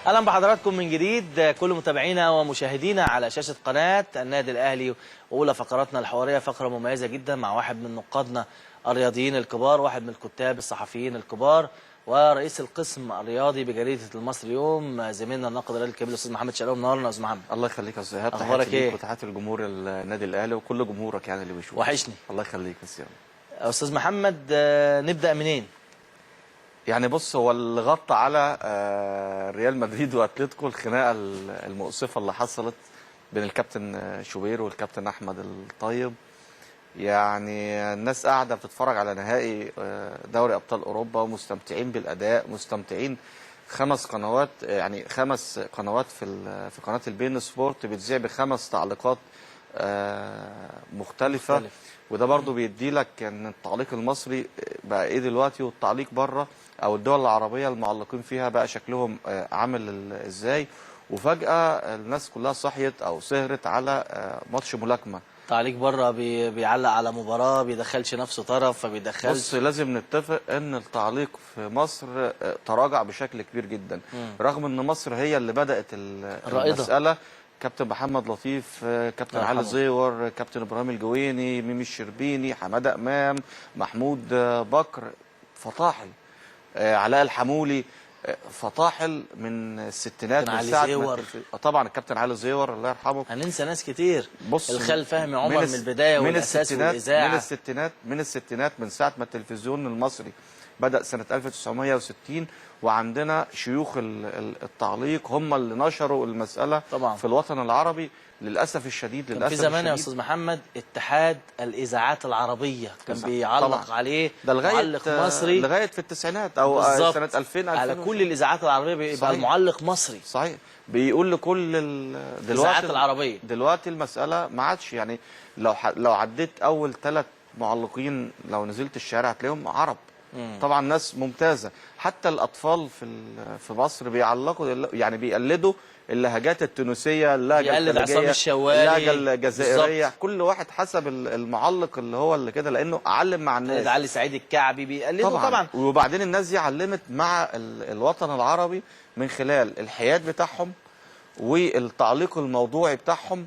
اهلا بحضراتكم من جديد كل متابعينا ومشاهدينا على شاشة قناة النادي الاهلي. واولى فقراتنا الحوارية فقره مميزة جدا مع واحد من نقادنا الرياضيين الكبار، واحد من الكتاب الصحفيين الكبار، ورئيس القسم الرياضي بجريدة المصري اليوم، زميلنا الناقد الرياضي الكبير الاستاذ محمد شقلاوي. منورنا يا استاذ محمد. الله يخليك يا استاذ ايهاب، اخبارك تحياتي ليك ايه؟ وتحياتي لجمهور النادي الاهلي وكل جمهورك يعني اللي بيشوفك. وحشني الله يخليك يا استاذ. استاذ محمد. نبدا منين؟ يعني بص، هو اللي غطى على ريال مدريد واتلتيكو الخناقة المؤسفة اللي حصلت بين الكابتن شوبير والكابتن احمد الطيب. يعني الناس قاعدة بتتفرج على نهائي دوري ابطال اوروبا ومستمتعين بالاداء، مستمتعين. خمس قنوات، يعني خمس قنوات في قناة البين سبورت بتذيع بخمس تعليقات مختلفة. وده برضو بيدي لك ان التعليق المصري بقى ايه دلوقتي، والتعليق بره او الدول العربية المعلقين فيها بقى شكلهم عامل ازاي. وفجاة الناس كلها صحيت او سهرت على ماتش ملاكمة. تعليق بره بيعلق على مباراة، بيدخلش نفسه طرف، فبيدخلش. بص، لازم نتفق ان التعليق في مصر تراجع بشكل كبير جدا، رغم ان مصر هي اللي بدات المسالة. كابتن محمد لطيف، كابتن علي زيور، كابتن ابراهيم الجويني، ميمي الشربيني، حمادة امام، محمود بكر، فطاحل، علاء الحمولي، فطاحل من الستينات، من ساعة زيور. طبعا الكابتن علي زيور الله يرحمه. هننسى ناس كتير. بص، الخال فهمي عمر من البداية والاساس والاذاعه، من الستينات، من ساعة ما التلفزيون المصري بدأ سنة 1960، وعندنا شيوخ التعليق هم اللي نشروا المسألة طبعا في الوطن العربي. للأسف الشديد، للأسف كان في زمان يا أستاذ محمد اتحاد الإذاعات العربية كان بيعلق طبعا عليه ده لغاية معلق مصري لغاية في التسعينات أو بالزبط. سنة 2000 على كل الإذاعات العربية بيبقى المعلق مصري. صحيح، بيقول لكل دلوقتي الإذاعات العربية. دلوقتي المسألة ما عادش، يعني لو عديت أول 3 معلقين لو نزلت الشارع هتلاقيهم عرب. طبعا ناس ممتازة، حتى الاطفال في مصر بيعلقوا، يعني بيقلدوا اللهجات التونسية، اللهجة الخليجية، اللهجة الجزائرية. بالزبط. كل واحد حسب المعلق اللي هو اللي كده، لانه علم مع الناس. علي سعيد الكعبي بيقلده طبعا. وبعدين الناس دي علمت مع الوطن العربي من خلال الحياد بتاعهم والتعليق الموضوعي بتاعهم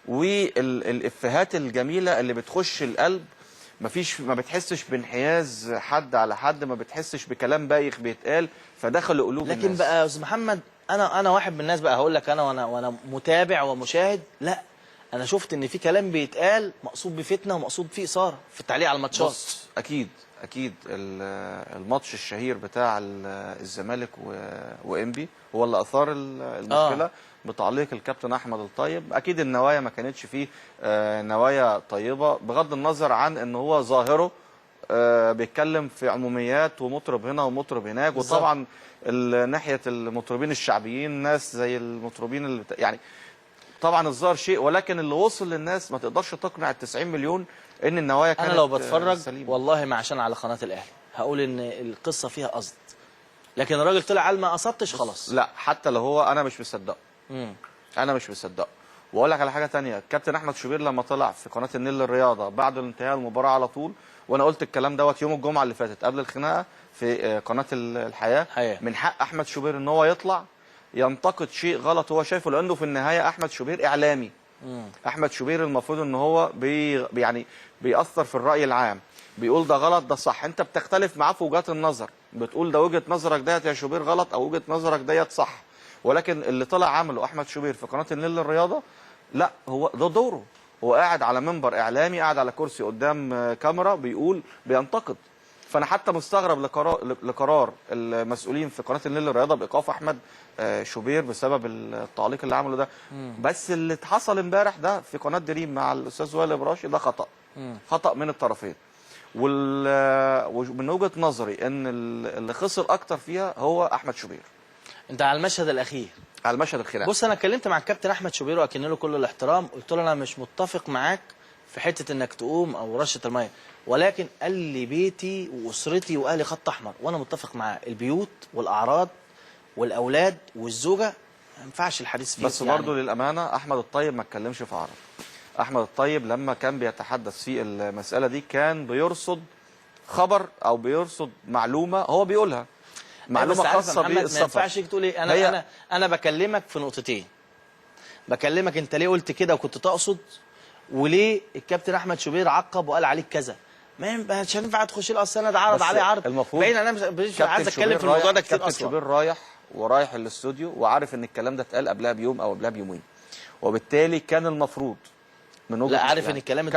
والافيهات الجميلة اللي بتخش القلب. مفيش، ما بتحسش بانحياز حد على حد، ما بتحسش بكلام بايخ بيتقال، فدخلوا قلوب لكن الناس. بقى يا استاذ محمد، انا واحد من الناس بقى هقول لك، انا وانا متابع ومشاهد، لا انا شفت ان في كلام بيتقال مقصود بفتنه ومقصود فيه اثاره في التعليق على الماتشات. بص، اكيد الماتش الشهير بتاع الزمالك وانبي هو اللي اثار المشكلة. بتعليق الكابتن احمد الطيب. اكيد النوايا ما كانتش فيه نوايا طيبة، بغض النظر عن ان هو ظاهره بيتكلم في عموميات ومطرب هنا ومطرب هناك. وطبعا ناحية المطربين الشعبيين، ناس زي المطربين اللي يعني طبعا الظاهر شيء، ولكن اللي وصل للناس ما تقدرش تقنع ال 90 مليون ان النوايا كانت انا لو بتفرج سليمة. والله ما عشان على قناة الاهلي هقول ان القصة فيها قصد، لكن الراجل طلع قال ما قصدتش خلاص. لا، حتى لو هو انا مش مصدقه. انا مش مصدقه. واقول لك على حاجة ثانية، الكابتن احمد شوبير لما طلع في قناة النيل للرياضة بعد انتهاء المباراة على طول، وانا قلت الكلام دوت يوم الجمعة اللي فاتت قبل الخناقة في قناة الحياة، من حق احمد شوبير ان هو يطلع ينتقد شيء غلط هو شايفه، لانه في النهاية احمد شوبير اعلامي. احمد شوبير المفروض ان هو يعني بيأثر في الرأي العام، بيقول ده غلط ده صح، انت بتختلف معاه في وجهات النظر، بتقول ده وجهة نظرك ديت يا شوبير غلط او وجهة نظرك ديت صح، ولكن اللي طلع عمله احمد شوبير في قناة النيل للرياضة، لا هو ده دوره، هو قاعد على منبر اعلامي، قاعد على كرسي قدام كاميرا بيقول بينتقد. فانا حتى مستغرب لقرار المسؤولين في قناة النيل للرياضة بايقاف احمد شوبير بسبب التعليق اللي عمله ده. بس اللي اتحصل امبارح ده في قناة دريم مع الاستاذ وائل ابراشي ده خطا، خطا من الطرفين. ومن وجهه نظري ان اللي خسر اكتر فيها هو احمد شوبير. انت على المشهد الاخير، على المشهد الخلاف. بص، انا اتكلمت مع الكابتن احمد شوبير واكن له كل الاحترام، قلت له انا مش متفق معاك في حتة انك تقوم او رشه المية، ولكن قال لي بيتي واسرتي واهلي خط احمر، وانا متفق معاه. البيوت والاعراض والاولاد والزوجة ما ينفعش الحديث فيه. بس يعني برضه للامانة احمد الطيب ما اتكلمش في عرض. احمد الطيب لما كان بيتحدث في المسالة دي كان بيرصد خبر او بيرصد معلومة هو بيقولها. معلومة خاصة بالسفر. ما ينفعش تقول ايه. انا انا بكلمك في نقطتين، بكلمك انت ليه قلت كده وكنت تقصد، وليه الكابتن احمد شوبير عقب وقال عليك كذا. ما مش هينفع تخش لي اصل انا ده عرض عليه عرض باين. انا مش عايز اتكلم في الموضوع ده كتير اصلا. كابتن شوبير رايح ورايح الاستوديو وعارف ان الكلام ده اتقال قبلها بيوم او قبلها بيومين، وبالتالي كان المفروض من وجهة لا عارف ان الكلام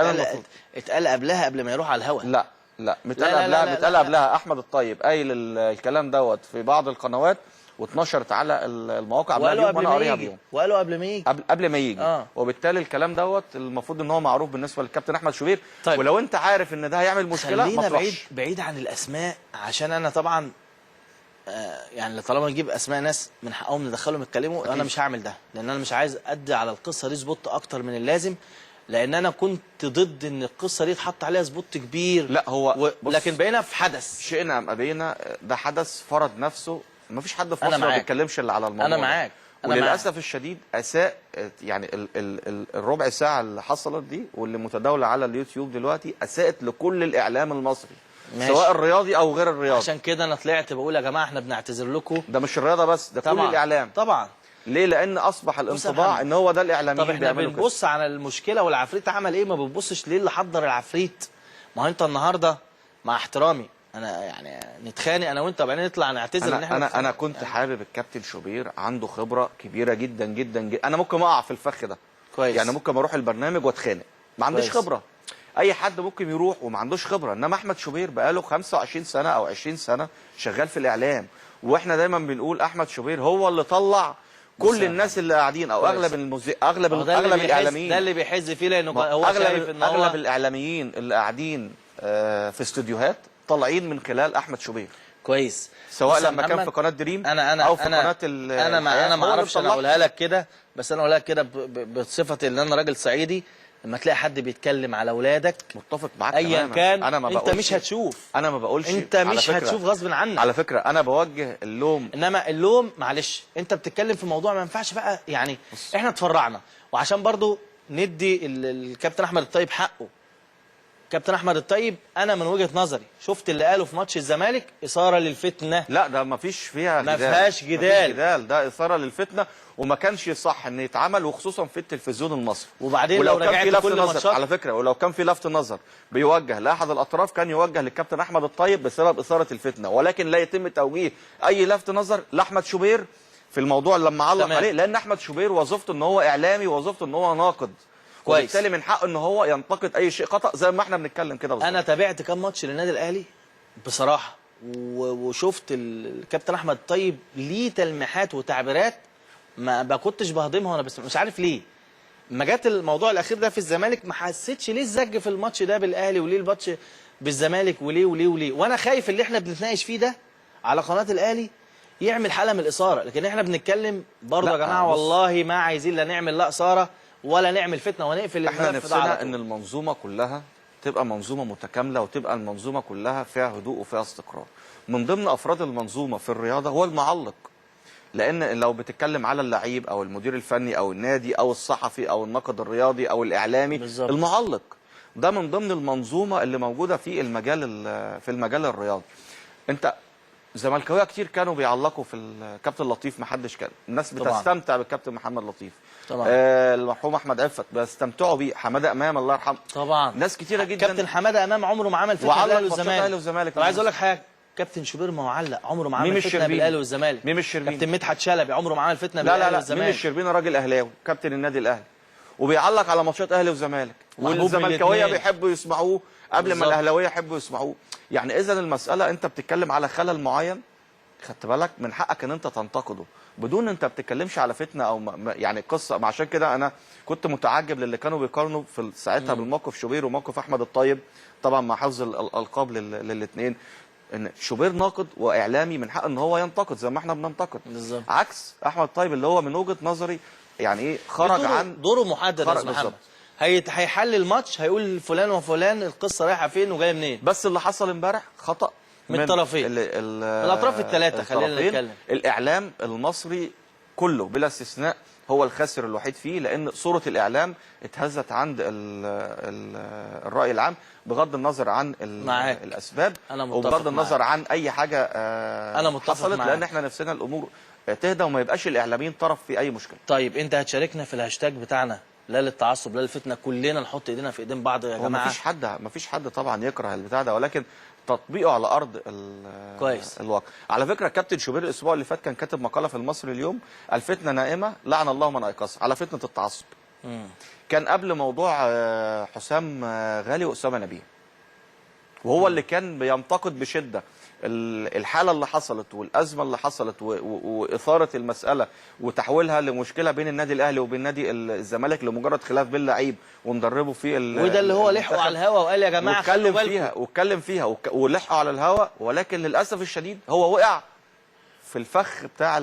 اتقال قبلها قبل ما يروح على الهواء. لا لا متقال قبلها، متقال قبلها. احمد الطيب قايل الكلام دوت في بعض القنوات واتنشرت على المواقع قبلها بيوم، وانا قاريها بيوم، وقالوا قبل ما يجي، قبل ما يجي. وبالتالي الكلام دوت المفروض ان هو معروف بالنسبة للكابتن احمد شوبير. طيب. ولو انت عارف ان ده هيعمل مشكلة ما تروحش. بعيد عن الاسماء، عشان انا طبعا يعني طالما نجيب اسماء ناس من حقهم ندخلهم يتكلموا، انا مش هعمل ده لان انا مش عايز ادي على القصة دي spot اكتر من اللازم، لان انا كنت ضد ان القصة دي اتحط عليها spot كبير. لا هو لكن بقينا في حدث، شئنا ام ابينا، ده حدث فرض نفسه، مفيش حد في مصر ما بيتكلمش الا على الموضوع. انا معاك. وللاسف الشديد اساء يعني ال ال ال الربع ساعة اللي حصلت دي واللي متداوله على اليوتيوب دلوقتي اساءت لكل الاعلام المصري، ماشي، سواء الرياضي او غير الرياضي. عشان كده انا طلعت بقول يا جماعة احنا بنعتذر لكم، ده مش الرياضة بس، ده طبعًا كل الاعلام طبعا. ليه؟ لان اصبح الانطباع ان هو ده الاعلاميين. طب احنا بنبص على المشكلة والعفريت عمل ايه، ما بتبصش ليه اللي حضر العفريت؟ ما هو انت النهارده مع احترامي انا يعني نتخانق انا وانت وبعدين نطلع نعتذر ان احنا انا كنت يعني حابب الكابتن شوبير عنده خبره كبيرة جدا جدا جدا. انا ممكن اقع في الفخ ده كويس، يعني ممكن اروح البرنامج واتخانق، ما عنديش خبره. اي حد ممكن يروح وما عندوش خبره، انما احمد شوبير بقاله 25 سنة او 20 سنة شغال في الاعلام، واحنا دايما بنقول احمد شوبير هو اللي طلع كل الناس اللي قاعدين او اغلب اغلب الاعلاميين. ده اللي بيحز فيه لانه هو شايف ان هو اغلب الاعلاميين اللي قاعدين في استوديوهات طالعين من خلال احمد شوبير. كويس، سواء لما كان في قناة دريم أنا او في قناة انا ما اعرفش، انا اقولها لك كده، بس انا اقولها لك كده بصفتي ان انا راجل صعيدي. لما تلاقي حد بيتكلم على اولادك، متفق معاك ايا كان، انا ما انت مش هتشوف. انا ما بقولش انت مش هتشوف غصب عنك. على فكرة انا بوجه اللوم، انما اللوم معلش انت بتتكلم في موضوع ما ينفعش بقى يعني. احنا اتفرعنا، وعشان برضو ندي الكابتن احمد الطيب حقه. كابتن احمد الطيب انا من وجهه نظري شفت اللي قاله في ماتش الزمالك اثاره للفتنة. لا ده ما فيش فيها جدال، ما فيهاش جدال، جدال ده اثاره للفتنة، وما كانش صح ان يتعمل، وخصوصا في التلفزيون المصري. وبعدين لو رجعت كل ماتشات على فكرة، ولو كان في لفت نظر بيوجه لاحد الاطراف كان يوجه للكابتن احمد الطيب بسبب اثاره الفتنة، ولكن لا يتم توجيه اي لفت نظر لاحمد شوبير في الموضوع لما علق عليه، لان احمد شوبير وظيفته ان هو اعلامي، وظيفته ان هو ناقد. كويس، وبالتالي من حقه ان هو ينتقد اي شيء خطا زي ما احنا بنتكلم كده بالظبط. انا تابعت كام ماتش للنادي الاهلي بصراحة، وشفت الكابتن احمد الطيب ليه تلميحات وتعبيرات ما كنتش بهضمها وانا بس مش عارف ليه. ما جت الموضوع الاخير ده في الزمالك ما حسيتش ليه الزج في الماتش ده بالاهلي، وليه الماتش بالزمالك، وليه وليه وليه. وانا خايف اللي احنا بنتناقش فيه ده على قناة الاهلي يعمل حاله من الاثارة، لكن احنا بنتكلم برضه يا جماعة والله ما عايزين لا نعمل لا اثاره ولا نعمل فتنة ونقفل الملف. احنا نفسنا ان المنظومة كلها تبقى منظومة متكاملة، وتبقى المنظومة كلها فيها هدوء وفيها استقرار. من ضمن افراد المنظومة في الرياضة هو المعلق، لان لو بتتكلم على اللعيب او المدير الفني او النادي او الصحفي او الناقد الرياضي او الاعلامي بالزبط. المعلق ده من ضمن المنظومة اللي موجودة في المجال، في المجال الرياضي. انت زملكاويه كتير كانوا بيعلقوا في الكابتن لطيف، ما حدش كان الناس بتستمتع بالكابتن محمد لطيف طبعا، المرحوم احمد عفت بيستمتعوا بيه، حمادة امام الله يرحمه طبعا، ناس كتيرة جدا. كابتن حمادة امام عمره ما عمل فتنة بالاهلي والزمالك. طب عايز اقول لك حاجة، كابتن شوبير ما هو علق عمره ما عمل فتنة بالاهلي والزمالك. ميم الشربيني، كابتن مدحت شلبي عمره ما عمل فتنة بالاهلي والزمالك. لا ميم الشربيني راجل اهلاوي كابتن النادي الاهلي، وبيعلق على ماتشات اهلي وزمالك، والزملكاويه بيحبوا يسمعوه قبل ما الاهلاوية يحبوا يسمعوه. يعني اذا المسالة انت بتتكلم على خلل معين، خدت بالك، من حقك ان انت تنتقده بدون انت بتتكلمش على فتنة او يعني قصة. عشان كده انا كنت متعجب للي كانوا بيقارنوا في ساعتها بالموقف شوبير وموقف احمد الطيب، طبعا مع حفظ الالقاب للاثنين، ان شوبير ناقد واعلامي من حقه ان هو ينتقد زي ما احنا بننتقد بالظبط، عكس احمد الطيب اللي هو من وجهه نظري يعني ايه خرج عن دوره محدد. يا محمد هيحلل الماتش، هيقول فلان وفلان القصة رايحة فين وجاية منين. بس اللي حصل امبارح خطا من الطرفين، الاطراف الثلاثة. خلينا نتكلم الاعلام المصري كله بلا استثناء هو الخاسر الوحيد فيه، لان صوره الاعلام اتهزت عند الراي العام بغض النظر عن معاك. الاسباب، أنا متفق وبغض النظر عن اي حاجة أنا متفق حصلت، معاك. لان احنا نفسنا الامور تهدى وما يبقاش الاعلاميين طرف في اي مشكلة. طيب انت هتشاركنا في الهاشتاج بتاعنا لا للتعصب لا للفتنة، كلنا نحط ايدينا في ايدين بعض يا هو جماعة. مفيش حد طبعا يكره البتاع ده، ولكن تطبيقه على ارض كويس. الواقع. على فكرة كابتن شوبير الاسبوع اللي فات كان كاتب مقاله في المصري اليوم، الفتنة نائمة لعن الله من ايقظها، على فتنة التعصب. كان قبل موضوع حسام غالي واسامة نبيه، وهو اللي كان بينتقد بشده الحالة اللي حصلت والازمة اللي حصلت واثاره المسالة وتحويلها لمشكلة بين النادي الاهلي وبين نادي الزمالك لمجرد خلاف بين لعيب ومدربه في وده اللي هو لحقه المنتخب. على الهوا وقال يا جماعة خلوا واتكلم بالكم. فيها واتكلم فيها ولحقه على الهوا، ولكن للاسف الشديد هو وقع في الفخ بتاع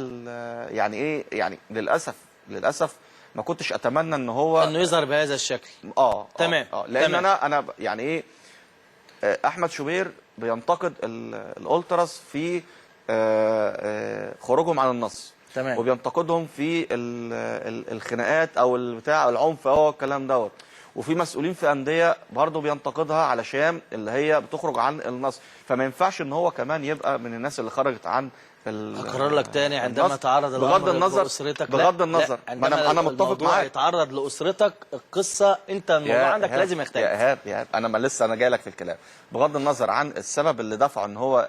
يعني ايه، يعني للاسف ما كنتش اتمنى ان هو انه يظهر بهذا الشكل. تمام. لان تمام. انا يعني ايه، احمد شوبير بينتقد الالتراس في خروجهم عن النص. تمام. وبينتقدهم في الخناقات او البتاع العنف او الكلام دوت، وفي مسؤولين في اندية برضه بينتقدها علشان اللي هي بتخرج عن النص، فما ينفعش ان هو كمان يبقى من الناس اللي خرجت عن هكرر لك تاني، عندما النص. تعرض بغض الامر النظر لاسرتك، بغض النظر، لا، ما انا متفق الموضوع معاك. يتعرض لاسرتك، القصة انت الموضوع يا عندك إيهاب، لازم يختلف. يا ايهاب يا ايهاب، انا ما لسه انا جاي لك في الكلام. بغض النظر عن السبب اللي دفعه ان هو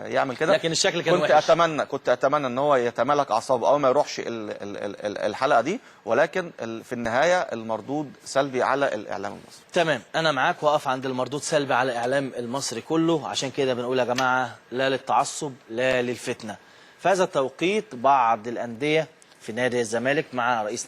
يعمل كده، لكن الشكل كان كنت وحش. كنت اتمنى ان هو يتمالك اعصابه او ما يروحش الحلقة دي، ولكن في النهاية المردود سلبي على الاعلام المصري. تمام، انا معاك، واقف عند المردود سلبي على الاعلام المصري كله. عشان كده بنقول يا جماعة لا للتعصب لا للفتنة. في هذا التوقيت بعض الاندية في نادي الزمالك مع رئيس